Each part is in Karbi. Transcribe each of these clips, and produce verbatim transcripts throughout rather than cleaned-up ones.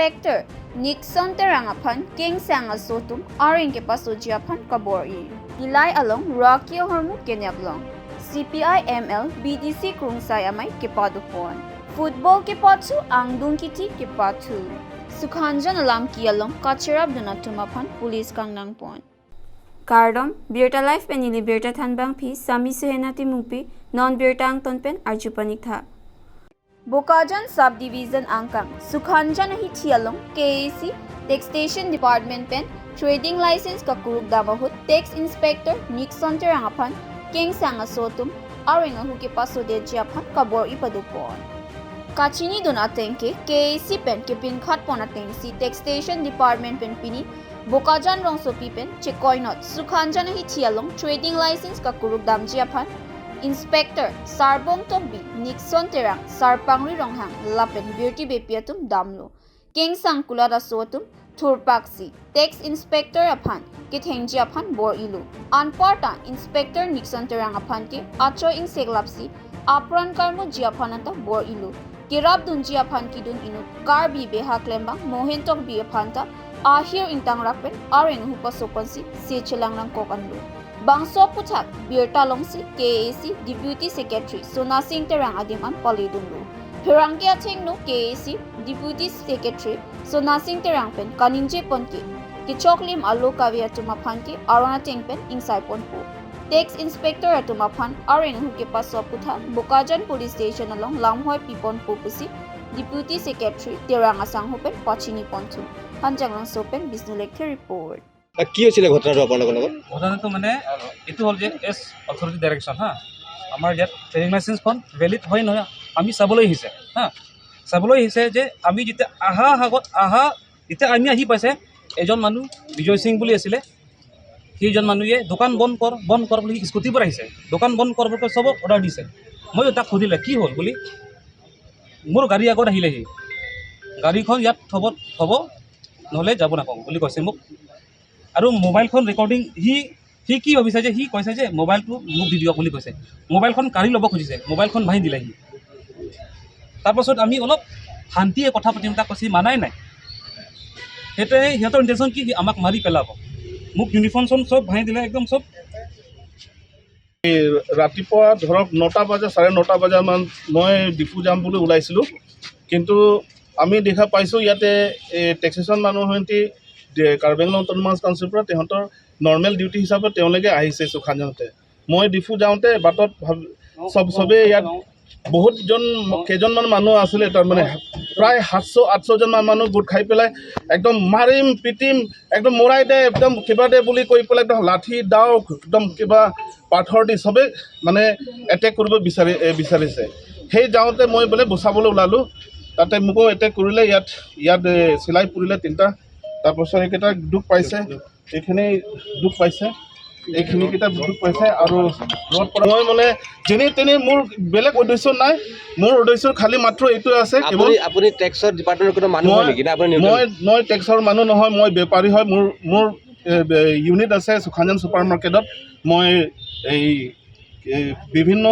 Inspector Nixon Terang aphan kengsang aso atum areng kepasoji aphan kabor-i. Nilai along Rocky ahormu keneplong. C P I M L B D C krungsai amei kepadopon. Football kepathu, angdung kithi kepathu. Sukhanjan alamki along kacherapdun atum aphan police kangnangpon. Kardom, Birta Live pen neli Birta Thanbangpi, Sami Suhena Timungpi, non birta angton pen arju paniktha. Bokajan Subdivision angkang Sukhanjan ahithi along K A A C Taxation Department pen Trading License kakuruk dam ahut Tax Inspector Nixon Terang aphan kengsang aso atum areng ahu kepasodetji aphan kabor-i padopon. Kachinidun ateng ke K A A C pen kepinkhatpon atengsi Taxation Department pen pini Bokajan rongsopi pen chekoinot Sukhanjan ahithi along Trading License kakuruk damji aphan Inspector Sarbong Tokbi, Nixon Terang, Sarpangri Ronghang lapen Birti Beypi atum damlo. Kengsang kulat aso atum thurpaksi Tax Inspector aphan kethengji aphan bor-ilo. Anparta Inspector Nixon Terang aphan ke achoi ingseklapsi apran karmuji aphan anta bor-ilo. Kerapdunji aphan kedun inut Karbi beha klembang Mohen Tokbi aphan ta ahir ingtangrak pen areng ahu pasoponsi se chelang nangkok anlo. Bangso aputhak birta alongsi K A A C Deputy Secretary Sona Sing Terang adim an paledunlo. Pherangke athengno K A A C Deputy Secretary Sona Sing Terang pen kaningjepon ke kechoklim alo kave atum aphan ke aron ateng pen ingsaiponpo. Tax Inspector atum aphan areng ahu kepaso aputhak Bokajan Police Station along lamhoi piponpo pusi Deputy Secretary Terang asangho pen pachinipon thu. Hanjanglangso pen Bisnu Lekthe report. আহ, কি হৈছিলে ঘটনাটো আপোনালোকৰ লগত? ঘটনাটো মানে এইটো হ'ল যে এজ অথৰিটি ডাইৰেকশ্যন, হা, আমাৰ ইয়াত ট্ৰেডিং লাইচেন্সখন ভেলিড হয় নহয় আমি চাবলৈ আহিছে, হা, চাবলৈ আহিছে যে আমি যেতিয়া আহা আগত আহা, যেতিয়া আমি আহি পাইছে, এজন মানুহ বিজয় সিং বুলি আছিলে, সেইজন মানুহে দোকান বন্ধ কৰ, বন্ধ কৰ বুলি স্কুটিৰ পৰা আহিছে, দোকান বন্ধ কৰ বুলি চবক অৰ্ডাৰ দিছে। মই তাক সুধিলে কি হ'ল বুলি, মোৰ গাড়ী আগত আহিলেহি, গাড়ীখন ইয়াত থ'ব, থ'ব, নহ'লে যাব নাপাব বুলি কৈছে মোক। আৰু মোবাইলখন ৰেকৰ্ডিং, সি, সি কি ভাবিছে যে সি কৈছে যে মোবাইলটো মোক দি দিয়ক বুলি কৈছে, মোবাইলখন কাঢ়ি ল'ব খুজিছে, মোবাইলখন ভাঙি দিলে সি। তাৰপাছত আমি অলপ শান্তিয়ে কথা পাতিম তাক কৈছে, মানাই নাই। সেইটোৱে সিহঁতৰ ইণ্টেনশ্যন কি, সি আমাক মাৰি পেলাব, মোক ইউনিফৰ্ম চব ভাঙি দিলে, একদম চব। এই ৰাতিপুৱা ধৰক নটা বজা, চাৰে নটা বজামান মই ডিফু যাম বুলি ওলাইছিলোঁ, কিন্তু আমি দেখা পাইছোঁ ইয়াতে এই টেক্সেশ্যন মানুহ সিহঁতি দে-, কাৰ্বি আংলং অট'নমাছ কাউন্সিলৰ পৰা তেহেঁতৰ নৰ্মেল ডিউটি হিচাপে তেওঁলোকে আহিছে চুখানজনতে। মই ডিফু যাওঁতে বাটত ভাব-, চব, চবেই ইয়াত বহুতজন, কেইজনমান মানুহ আছিলে, তাৰমানে প্ৰায় সাতশ আঠশজন মান মানুহ গোট খাই পেলাই একদম মাৰিম, পিটিম, একদম মৰাই দে, একদম কিবা দে বুলি কৈ পেলাই একদম লাঠি, দাও, একদম কিবা পাথৰ দি চবেই মানে এটেক কৰিব বিচাৰি, এ, বিচাৰিছে। সেই যাওঁতে মই বোলে বচাবলৈ ওলালোঁ, তাতে মোকো এটেক কৰিলে, ইয়াত, ইয়াত, এ, চিলাই পুৰিলে তিনিটা, তাৰপাছত এইকেইটা দুখ পাইছে। এইখিনি দুখ পাইছে, এইখিনিকেইটা দুখ পাইছে আৰু ৰদ পৰা মই মানে যেনে তেনে মোৰ বেলেগ উদ্দেশ্য নাই, মোৰ উদ্দেশ্য খালি মাত্ৰ এইটোৱে আছে, কেৱল আপুনি, আপুনি টেক্সৰ ডিপাৰ্টমেণ্টৰ কোনো মানুহ হয় মই, নেকি? না আপুনি নিউট্ৰেল? মই, মই টেক্সৰ মানুহ নহয়, মই বেপাৰী হয়। মোৰ, মোৰ, এ, বে-, ইউনিট আছে সুখাঞ্জন ছুপাৰ মাৰ্কেটত। মই এই, এই বিভিন্ন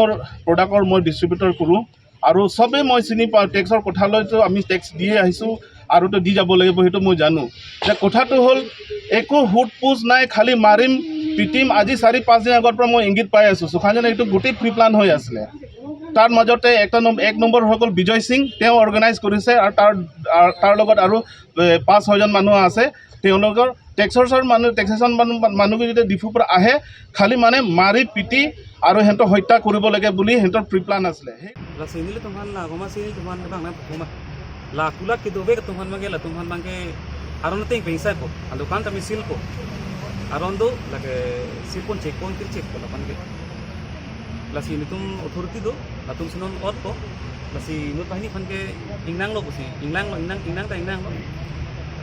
প্ৰডাক্টৰ মই ডিষ্ট্ৰিবিউটৰ কৰোঁ। আৰু চবেই মই চিনি পাওঁ, টেক্সৰ কথা লৈতো আমি টেক্স দিয়ে আহিছোঁ আৰু তো দি যাব লাগিব, সেইটো মই জানো। এতিয়া কথাটো হ'ল, একো সোধ পোছ নাই, খালি মাৰিম, পিটিম। আজি চাৰি পাঁচ দিন আগৰ পৰা মই ইংগিত পাই আছোঁ, সুখাঞ্জন এইটো গোটেই প্ৰি প্লান হৈ আছিলে। তাৰ মাজতে এটা নম-, এক নম্বৰ হৈ গ'ল বিজয় সিং, তেওঁ অৰ্গেনাইজ কৰিছে আৰু তাৰ, আৰ-, তাৰ লগত আৰু, এ, পাঁচ ছয়জন মানুহ আছে। তেওঁলোকৰ টেক্সৰ মানুহ, টেক্সেশ্যন মানুহ, মানুহকে যেতিয়া ডিফুৰ পৰা আহে, খালি মানে মাৰি পিটি আৰু সিহঁতক হত্যা কৰিব লাগে বুলি সিহঁতৰ প্ৰি প্লান আছিলে। Lasi nelitum aphan la, koma si nelitum aphan bang na puma. La kulak kedo bek atum aphan bangke, latum aphan bangke aron ateng pengsai po. Adukan kami sil po. Aron do lake sipon check pon kir check po lapan ke. Lasi nelitum authority do, latum si non ot po. Lasi inut banghini aphan ke ingnanglo pusi, ingnanglo, ingnang, ingnang ta ingnanglo.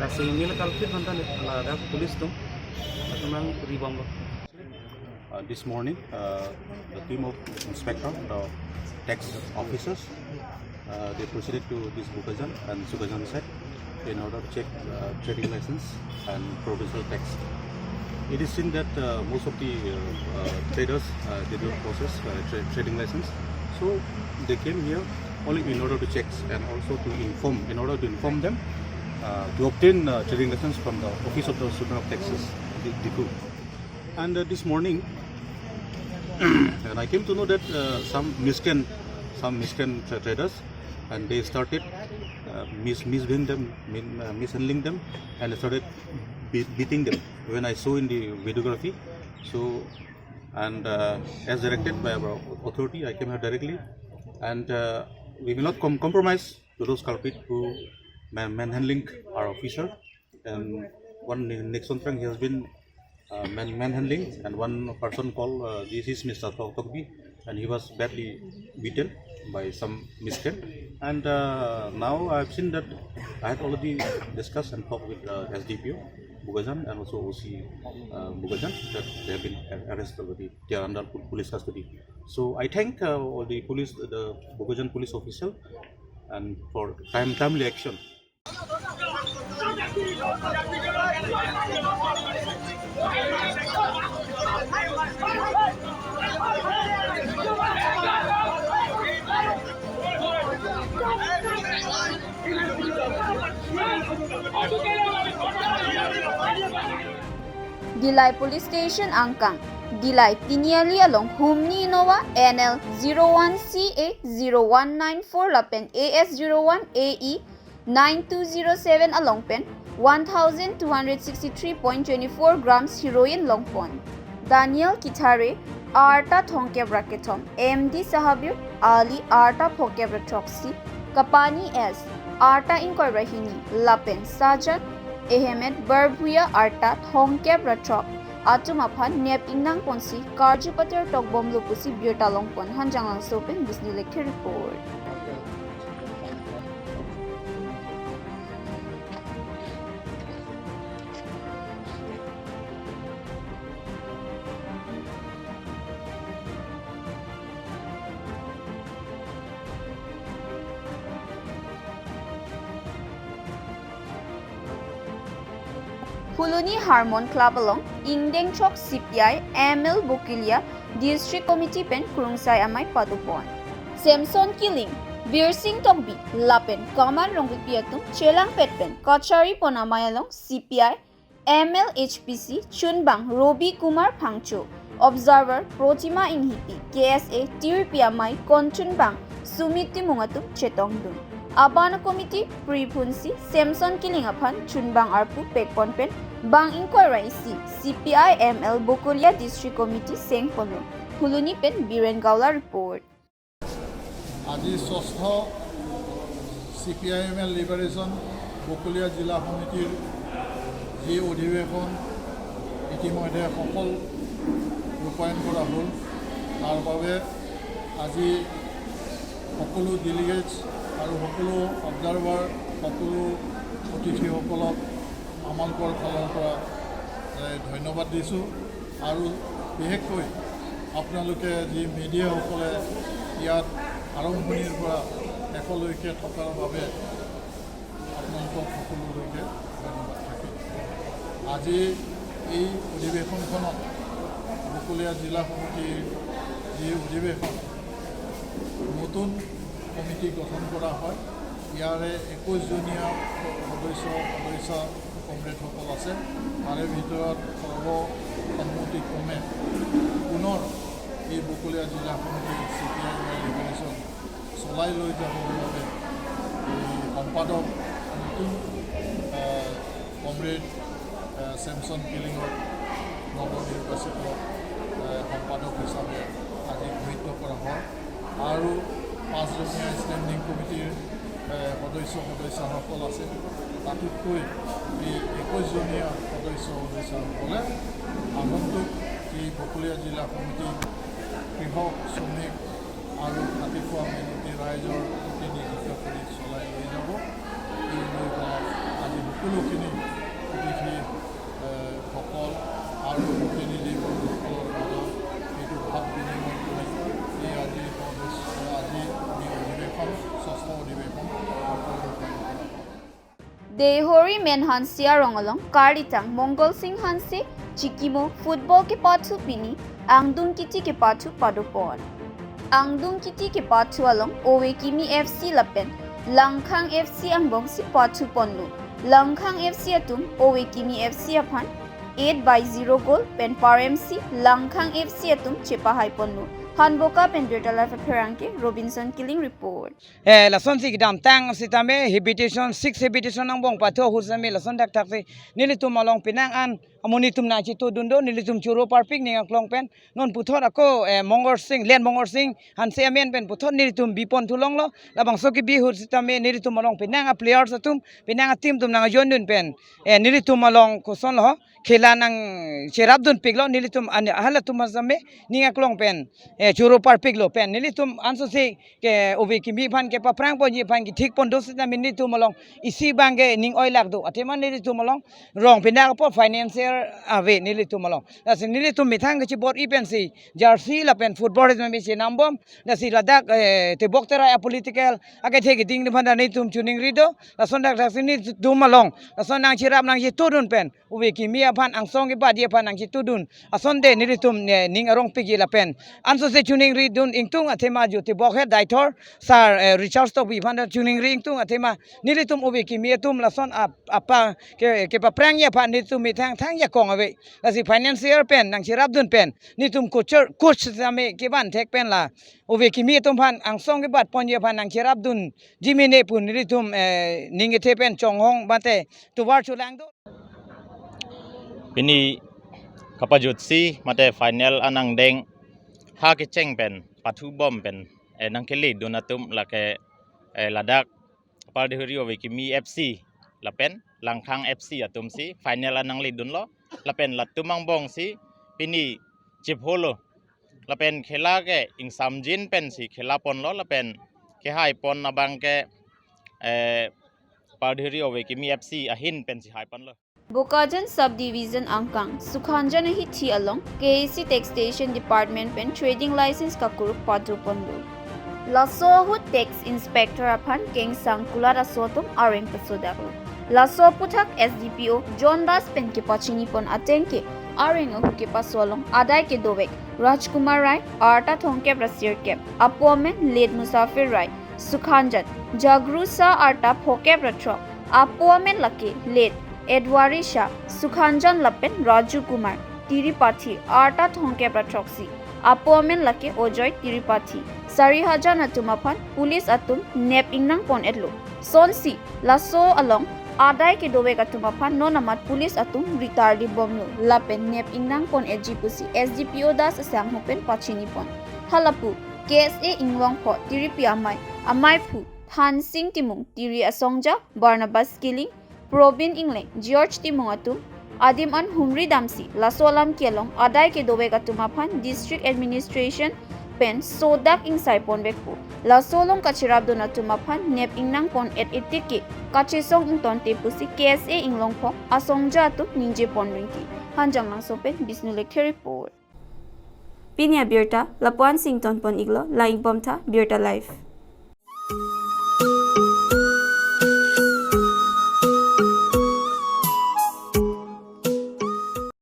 Lasi neli kalpit aphan ta ne, la dak police atum, latum nang ribomlo. Uh, this morning, uh, the team of inspector, the tax officers, uh, they proceeded to this Bokajan and Sukajan side in order to check, uh, trading license and provincial tax. It is seen that, uh, most of the, uh, uh, traders, uh, they don't possess, uh, tra-, trading license. So they came here only in order to check and also to inform, in order to inform them uh, to obtain uh, trading license from the Office of the Superintendent of Taxes, Di- Diphu. And uh, this morning, and I came to know that uh, some miscreant, some miscreant tra- traders, and they started uh, mis- misbehaving them, min- uh, mishandling them, and they started be- beating them. When I saw in the videography, so and uh, as directed by our authority, I came here directly, and uh, we will not com- compromise to those culprits who man- manhandling our officer. And one Ni- Nixon Trang, he has been uh, man- manhandling, and one person called uh, this is Mister Tok- Tokbi, and he was badly beaten by some miscreant. And uh, now I've seen that I had already discussed and talked with uh, S D P O Bokajan and also O C uh, Bokajan that they have been arrested already. They are under pol- police custody. So I thank uh, all the police, the Bokajan police official, and for time timely action. Dillai Police Station angkang, Dillai Tiniali along Humni Innova N L zero one C A zero one nine four lapen A S zero one A E nine two zero seven along pen one thousand two hundred sixty three point twenty four grams heroin longpon. Daniel Kithare, arta thongkep ra kethom, M D Sahabir Ali, arta phokep ra throksi, Kapani S, arta ingkoi ra hini, lapen Sajan Ahmed Barbhuiya, arta thongkep ra throk atum aphan nep ingnang ponsi karju patir tokbomlo pusi birta longpon. Hanjanglangso pen Bisnu Lekthe report. Phuloni Harmon Club along ingdeng throk C P I M L Bokolia District Committee pen Krungsai Amei padopon. Samson Killing, Birsing Tokbi lapen Kaman Rongpipi atum chelangpet pen kachari pon amei along C P I M L H P C chunbang Robi Kumar Phangcho, Observer Protima Inghipi, K S A Tirpi Amei kon chunbang Sumit Timung atum chetongdun. Abana committee priphunsi Samson Killing aphan chunbang arpu pekpon pen bang ingkoi ra isi C P I M L Bokolia District Committee sengponlo. Phuloni pen Biren Gaola report. আজি ষষ্ঠ C P I M L liberation Bokolia জিলা সমিতিৰ যি অধিৱেশন ইতিমধ্যে সফল ৰূপায়ণ কৰা হ'ল, তাৰ বাবে আজি সকলো ডেলিগেটছ আৰু সকলো অবজাৰ্ভাৰ, সকলো অতিথিসকলক আমালোকৰ ফালৰ পৰা এ, ধন্যবাদ দিছোঁ। আৰু বিশেষকৈ আপোনালোকে যি মিডিয়াসকলে ইয়াত আৰম্ভণিৰ পৰা শেষলৈকে থকাৰ বাবে আপোনালোকক সকলোলৈকে ধন্যবাদ থাকিল। আজি এই অধিৱেশনখনত বকলীয়া জিলা সমিতিৰ যি অধিৱেশন, নতুন কমিটি গঠন কৰা হয়। ইয়াৰে একৈশজনীয়া সদস্য সদস্যা কমৰেডসকল আছে। তাৰে ভিতৰত সৰ্বসন্মতিক্ৰমে পুনৰ এই বকলীয়া জিলা সমিতি চি পি আই এম লিবাৰেশ্যন চলাই লৈ যাবৰ বাবে এই সম্পাদক নতুন আহ, কমৰেড আহ, ছেমছন কিলিঙক নৱনিৰ্বাচিত আহ, সম্পাদক হিচাপে আজি ঘোষিত কৰা হয়। আৰু পাঁচজনীয়া ষ্টেণ্ডিং কমিটিৰ এ, সদস্য সদস্যাসকল আছে। তাতোতকৈ এই একৈশজনীয়া সদস্য সদস্যাসকলে আগন্তুক এই বকলীয়া জিলা সমিতি কৃষক, শ্ৰমিক আৰু খাটি খোৱা মেহনতি ৰাইজৰ প্ৰতিনিধিত্ব কৰি চলাই লৈ যাব। এই লৈ পেলাই আজি সকলোখিনি অতিথি এ, সকল আৰু প্ৰতিনিধিবৰ্গসকলৰ মাজত এইটো ভাৱ বিনিময় কৰি এই আজি সদস্য, আজি এই অধিৱেশন, ষষ্ঠ অধিৱেশন সফল ৰূপায়ণ কৰা হয়। Deihori Menhansi arong along karlitang Mongol Sing Hanse chikimo football kepathu pini Angdung Kiti kepathu padopon. Angdung Kiti kepathu along ove kimi F C lapen Langkhang F C angbongsi pathu ponlo. Langkhang F C atum Ove Kimi F C aphan eight by zero goal pen paremsi Langkhang F C atum chepahai ponlo. Hanboka pen Birta Live apherangke Robinson Killing report. Eh, lasonsi kedamtang sitame habitation, six habitation angbong pathu ahut sitame lason thakthak si nelitum along penang an amonit atum nangchetudun do, nelitum choro parpik ning aklong pen. Non puthot ako, eh, Mongor Sing, Len Mongor Sing Hanse amen pen puthot nelitum bipon thulonglo. Labangso kebi ahut sitame nelitum along penang a players atum, penang a team atum nangjoin dun pen, eh, nelitum along kosonlo, khela nangcherapdunpiklo, nelitum an halatum asame ning aklong pen, eh, choro parpiklo pen. Nelitum ansose ke Ove Kimi aphan kepaphrang ponji aphan kethik pon do sitame nelitum along isi abangke ning oilak do. Athema nelitum along rong penang apot financier ave nelitum along. Lasi nelitum methang kachibor-i pensi jersey lapen football sitame chenam bom. Lasi ladak, eh, tebok terai a political akethe keding aphan ta nelitum choningri do. Lason thakthak si nelitum along lason nangcherap nangchetudun pen, Ove Kimi aphan angsong kebatji aphan nangchetudun asonte nelitum, eh, ning arongpikji lapen ansose choningridun ingtung athema jo tebok head director sir, eh, Richard Tokbi aphan ta choningri ingtung athema nelitum Ove Kimi atum lason ap-, apa ke, kepaphrangji aphan nelitum methang thang jakong ave. Lasi financier pen nangcherapdun pen nelitum coach, coach sitame kevan thek pen la Ove Kimi atum aphan angsong kebat ponji aphan nangcherapdunji mene pu nelitum, eh, ning kethe pen chonghong mate tovar cholang do. Pini kapajutsi mate final anangdeng ha kecheng pen pathu bom pen, eh, nangkeledun atum lake, eh, ladak Pardihuri Ove Kimi F C lapen Langkhang F C atumsi final anangledunlo. Lapen latum angbongsi pini chipholo. Lapen khela ke ingsamjin pensi khela ponlo lapen kehai pon abangke, eh, Pardihuri Ove Kimi F C ahin pensi hai ponlo. Bokajan Subdivision angkang Sukhanjan ahithi along K A C Taxation Department pen trading license kakuruk pado ponlo. Laso ahut tax inspector aphan kengsang kulat aso atum areng pasodaklo. Laso aphuthak S D P O John Das pen kepachini pon ateng ke areng ahu kepaso along adai kedovek Rajkumar Rai, arta thomkep ra sirkep, apo amen late Musafir Rai, Sukhanjan, Jagru Shah, arta phokep ra throk, apo amen lake late Edwari Shah, Sukhanjan lapen Raju Kumar Tripathi, arta thomkep ra throksi, apo amen lake Ojoy Tripathi, Sarihajan atum aphan police atum nep ingnang pon-etlo. Sonsi laso along adai kedovek atum aphan non amat police atum ritarli bomlo lapen nep ingnang pon-etji pusi S D P O Das asangho pen pachini pon. Halapu K S A Inglongpho tiripi amei, ameiphu Thansing Timung, tiri asongja Barnabas Killing, Probin Ingleng, George Timung atum adim an humri damsi laso alam kelong adai kedovek atum aphan District Administration pen sodak ingsai ponvekpo. Laso along kacherapdun atum aphan nep ingnang pon-et-et tik ke kachesong ingtonte pusi K S A Inglongpho asongja atum ningje pon ringti. Hanjanglangso pen Bisnu Lekthe report. Pini abirta lapu-ansi ington pon-iklo, lang-ik bomtha Birta Live.